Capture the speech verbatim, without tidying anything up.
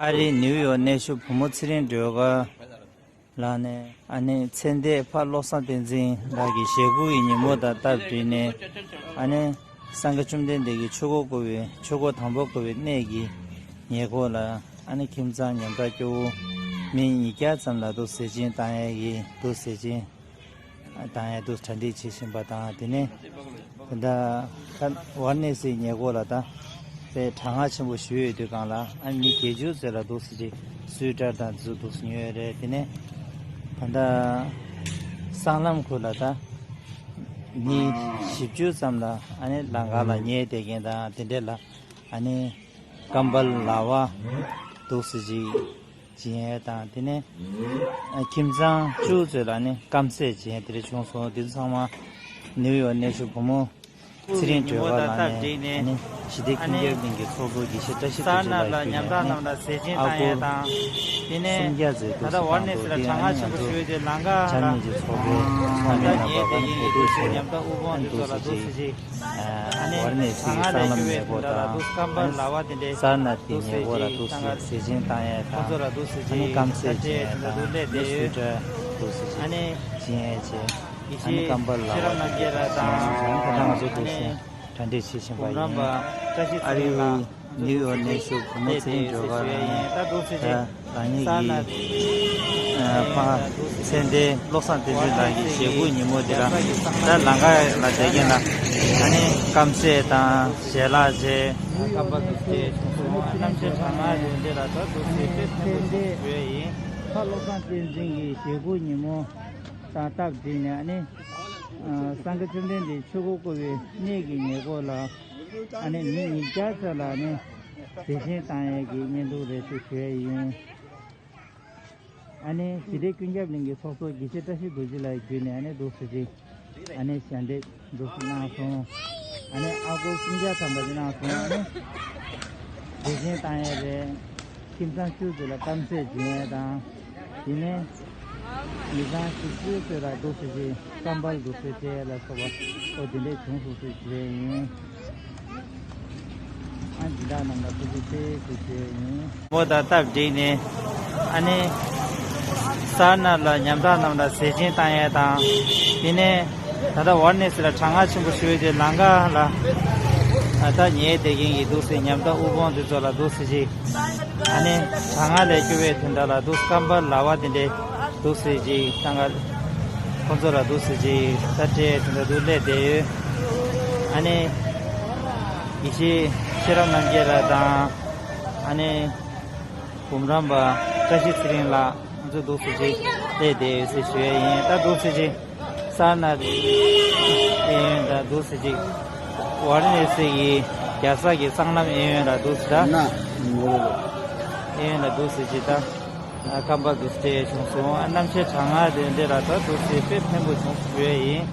ཨ་རིའི་ནིའུ་ཡོག་གནས་བཞུགས་བུ་མོ་ཚེ་རིང་སྒྲོལ་དཀར་ལགས་ནས། ཨ་ནི་ཚེ་འདས་ཕ་བློ་བཟང་བསྟན་འཛིན་ལགས་ཀྱི་ཞེ་དགུ་ཡི་ཉིན་མོ་དང་སྟབས་བསྟུན་ནས། ཨ་ནི་སངས་རྒྱས་བཅོམ་ལྡན་འདས་ཀྱི་ཆོས་འཁོར་བསྐོར་བའི་ཆོས་འཁོར་དང་པོ་བསྐོར་བའི་གནས་ཀྱི་ཉེ་འཁོར་ལ། ཨ་ནི་ཁྱིམ་ཚང་ཉམ་ཐག་སྐྱོ་བོ་མི་ཉིས་བརྒྱ་ཙམ་ལ་འདུག་ཟས་སྦྱིན་བཏང་ཡས་ཀྱི་འདུག་ཟས་སྦྱིན་བཏང་ཡས་འདུག་གྲ་སྒྲིག་བྱེད་བཞིན་པ་དང་། དེ་ནས་ད་ལྟ་ཝར་ནེ་སི་ཉེ་འཁོར་ལ་ད་དཔེ་གྲང་ངར་ཆེན་པོ་ཞུ་ཡོད་དུས་སྒང་ལ། ཨ་ནི་མི་བརྒྱད་ཅུ་ཙམ་ལ་འདུག་ཟས་སྦྱིན་སུའི་ཊར་དང་འདུག་ཟས་ཉོས་ཡོད་རེད། དེ་ནས་ད་ལྟ་སྲང་ལམ་ཁུལ་ལ་ད་མི་བཞི་བཅུ་ཙམ་ལ་ཨ་ནི་ལམ་ཁ་ལ་ཉལ་བསྡད་མཁན་དང་དེ་འདྲས་ལ། ཨ་ནི་ཀམ་བལ་ལ་བ་འདུག་ཟས་སྦྱིན་བྱིན་ཡས་དང་། དེ་ནས་ཨ་ཁྱིམ་ཚང་བཅུ་ཙམ་ལ་ནི་སྐམ་ཟས་བྱིན་ཡས་དེ་འདྲ་བྱུང་སོང་། དེ་ཚང་མ་ནིའུ་ཡོག་གནས་བཞུགས་བུ་མོ་ཚེ་རིང་སྒྲོལ་དཀར་ལགས་ནས། ཨ་ནི་ཞི་བདེ་ཀུན་ཁྱབ་གླིང་གི་ཚོགས་གཙོ་དགེ་བཤེས་བཀྲ་ཤིས་རྡོ་རྗེ་ལགས་བརྒྱུད་ནས། ཨ་ནི་སུམ་བརྒྱ་ཙམ་འདུག་ཟས་བཏང་སྟེ། ཨ་ནི་ང་ཚོ་འཇར་མ་ནི་གི་ཚོགས་གཙོ་ཚང་མས་ལ་བ་ཀ་ནས་འབོད་སྐུལ་ཞུ་ཡས་ཡིན། ཨ་ནི་ད་ལྟ་ཝར་ནེ་སི་ལ་གྲང་ངར་ཆེན་པོ་ཞུ་ཡས་དེ་ལམ་ཁ་ལ་ཉལ་བསྡད་མཁན་གྱི་འདུག་ཟས་སྦྱིན་ཉམ་ཐག་དབུལ་ཕོངས་དེ་ཚོ་ལ་འདུག་ཟས་སྦྱིན། ཨ་ནི་ཝར་ནེ་སི་གི་སྲང་ལམ་ཉེ་འཁོར་དང་། ཨ་ནི་སར་ནཱཐ་གི་ཉེ་འཁོར་ལ་འདུག་ཟས་སྦྱིན་བཏང་ཡས་དང་། ཨ་ནི་སྐམ་ཟས་བྱིན་ཡས་དང་། ཨ་ནི་སུའི་ཊར་འདུག་ཟས་སྦྱིན། ཨ་ནི་བྱིན་ཡས་བྱས། ཨ་ནི་ཀམ་བལ་ལ་བ་དེ་འདྲས་ཚང་མ་ད་ལྟ་ང་ཚོ་འདུག་སེ་གྲ་སྒྲིག་བྱེད་བཞིན་པ་ཡིན། ཨ་རིའི་ནིའུ་ཡོག་གནས་བཞུགས་བུ་མོ་ཚེ་རིང་སྒྲོལ་དཀར་ལགས་ནས། ད་རང་ཉིད་ཀྱི་ཨ་ཕ་ཚེ་འདས་བློ་བཟང་བསྟན་འཛིན་ལགས་ཀྱི་ཞེ་དགུ་ཉིན་མོ་འདི་ལ། ད་ལམ་ཁ་ལ་བསྡད་མཁན་ལ་ཨ་ནི་སྐམ་ཟས་དང་ཞལ་ལག་བྱས། ཨ་ནི་ཚེ་འདས་ཕ་བློ་བཟང་བསྟན་འཛིན་གྱི་ཞེ་དགུ་ཉིན་མོ་དང་སྟབས་བསྟུན་ནས། ཨ་ནི་ཨ་སངས་རྒྱས་བཅོམ་ལྡན་འདས་ཆོས་འཁོར་བསྐོར་བའི་གནས་ཀྱི་ཉེ་འཁོར་ལ། ཨ་ནི་མི་ཉིས་བརྒྱ་ཙམ་ལ་ནི་དེ་བཞིན་བཏང་ཡས་ཀྱི་བརྙན་ཐུང་རེ་ཞིག་ཞུ་ཡས་ཡིན། ཨ་ནི་ཞི་བདེ་ཀུན་ཁྱབ་གླིང་གི་ཚོགས་གཙོ་དགེ་བཤེས་བཀྲ་ཤིས་རྡོ་རྗེ་ལགས་བརྒྱུད་ནས། ཨ་ནི་འདུག་སེ་ཅིག་ཨ་ནི་ཞལ་འདེབས་འདུག་སེ་གནང་སོང་། ཨ་ནི་ཨ་སྒོར་སུམ་བརྒྱ་ཐམ་པ་ཅིག་གནང་སོང་། ཨ་ནི་དེ་བཞིན་བཏང་ཡས་རེད། ཁྱིམ་ཚང་བཅུ་ཙམ་ལ་སྐམ་ཟས་སྦྱིན་ཡས་དང་། དེ་ནས་མི་ཚང་བཞི་བཅུ་ཙམ་ལ་འདུག་སེ་ཅིག་ཀམ་བལ་འདུག་སེ་སྤྲད་ལ་སོགས་པ། ཨོ་དེ་འདྲས་བྱུང་སོང་ཟེར་ཞུ་ཡས་ཡིན། ཨ་འཛིན་བདག་རྣམས་ལ་ཐུགས་རྗེ་ཆེ་ཞེས་ཞུ་ཡས་ཡིན། མོ་དང་སྟབས་བསྒྲིགས་ནས། ཨ་ནི་སར་ནཱཐ་ལ་ཉམ་ཐག་རྣམས་ལ་ཟས་སྦྱིན་བཏང་ཡས་དང་། དེ་ནས་ད་ལྟ་ཝར་ནེ་སི་ལ་གྲང་ངར་ཆེན་པོ་ཞུ་ཡས་དེ་ལམ་ཁ་ལ། ཨ་ད་ཉལ་བསྡད་མཁན་གྱི་འདུག་སེ་ཉམ་ཐག་དབུལ་ཕོངས་དེ་ཚོ་ལ་འདུག་སེ་ཅིག་ཨ་ནི་གྲང་ངར་ལས་སྐྱོབ་པའི་དོན་དག་ལ་འདུག་སེ་ཀམ་བལ་ལ་བ་དེ་འདྲས་འདུག་སེ་ཅིག་བཏང་ག། ཁོང་ཚོ་ལ་འདུག་སེ་ཅིག་ད་སྤྲད་དེ་འདྲ་འདུག་སླེབས་བསྡད་ཡོད། ཨ་ནི་དགེ་བཤེས་ཤེས་རབ་རྣམ་རྒྱལ་ལགས་དང་། ཨ་ནི་འབུམ་རམས་པ་བཀྲ་ཤིས་ཚེ་རིང་ལགས། ང་ཚོ་འདུག་སེ་ཅིག་སླེབས་བསྡད་ཡོད་ཟེར་ཞུ་ཡས་ཡིན། ད་འདུག་སེ་ཅིག་སར་ནཱཐ་གཡས་གཡོན་དང་འདུག་སེ་ཅིག་ཝར་ནེ་སི་གི་རྒྱལ་ས་གི་སྲང་ལམ་གཡས་གཡོན་ལ་འདུག་སེ་ད། གཡས་གཡོན་ལ་འདུག་སེ་ཅིག་ད། ཨ་ཀམ་བལ་འདུག་སེ་སྤྲད་བྱུང་སོང་། ཨ་གནམ་གཤིས་གྲང་ངར་དེ་འདྲས་ལ་ད་འདུག་སེ་དཔེ་ཕན་པོ་བྱུང་སོང་ཞུ་ཡས་ཡིན།